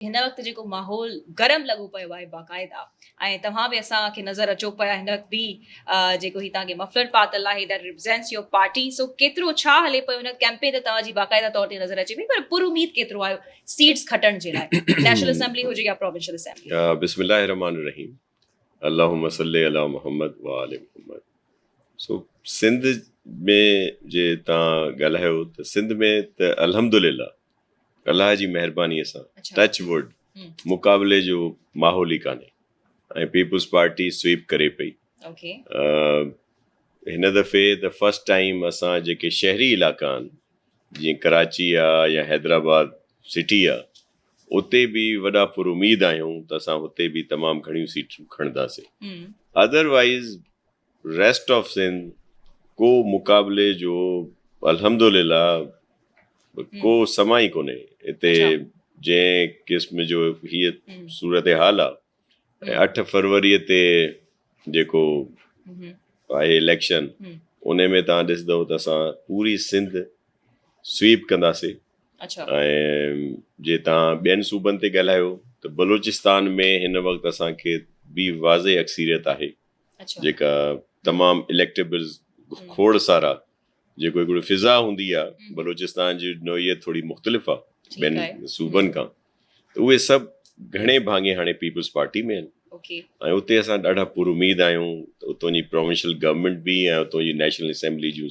هن وقت جيڪو ماحول گرم لڳو پيو آهي باقاعده ۽ توهان به اسان کي نظر اچو پيا، هن وقت به جيڪو هي توهان کي مفلر پاتل آهي، that represents your party. سو ڪيترو ڇا هلي پيو هن ڪيمپين ته توهان جي باقاعده طور تي نظر اچي پئي، پر پر اميد ڪيترو آهيو سيٽس کٽڻ جي لاء، نيشنل اسيمبلي هجي يا پروونشل اسيمبلي؟ بسم الله الرحمن الرحيم، اللهم صلي علي محمد وآل محمد. سو سنڌ ۾ جي توهان ڳالهايو ته سنڌ ۾ ته الحمدلله الله جي مهربانيء سان ٽچ ووڊ مقابلي جو ماحول ئي ڪانهي ۽ پيپلز پارٽي سويپ ڪري پئي. هن دفعي ته فرسٽ ٽائيم اسان جيڪي شهري علائقا آهن، جيئن ڪراچي آ يا حيدرآباد سٽي آ، اتي به وڏا پر اميد آهيون ته اسان هتي به تمام گهڻيون سيٽون کڻنداسين. ادروائيز ريسٽ آف سنڌ ڪو مقابلي جو الحمدلله ڪو سما ئي ڪونهي هتي. جنهن قسم جو هيء صورتحال آ ۽ 8 فروري تي جيڪو آهي اليڪشن، ان ۾ توهان ڏسندو ته اسان پوري سنڌ سويپ ڪنداسين. ۽ جي توهان ٻين صوبن تي ڳالهايو ته بلوچستان ۾ هن وقت اسان کي به واضح اڪثريت آهي، جيڪا تمام اليڪٽيبلز کوڙ سارا، جيڪو هڪڙو فضا هوندي آ، بلوچستان جي نوعيت ٿوري مختلف آ ٻين صوبن کان، ته اهي سڀ گهڻي ڀاڱي هاڻي پيپلز پارٽي ۾ آهن ۽ اتي اسان ڏاڍا پر اميد آهيون ته اتان جي پروونشل گورنمينٽ به ۽ اتان جي نيشنل اسيمبلي جون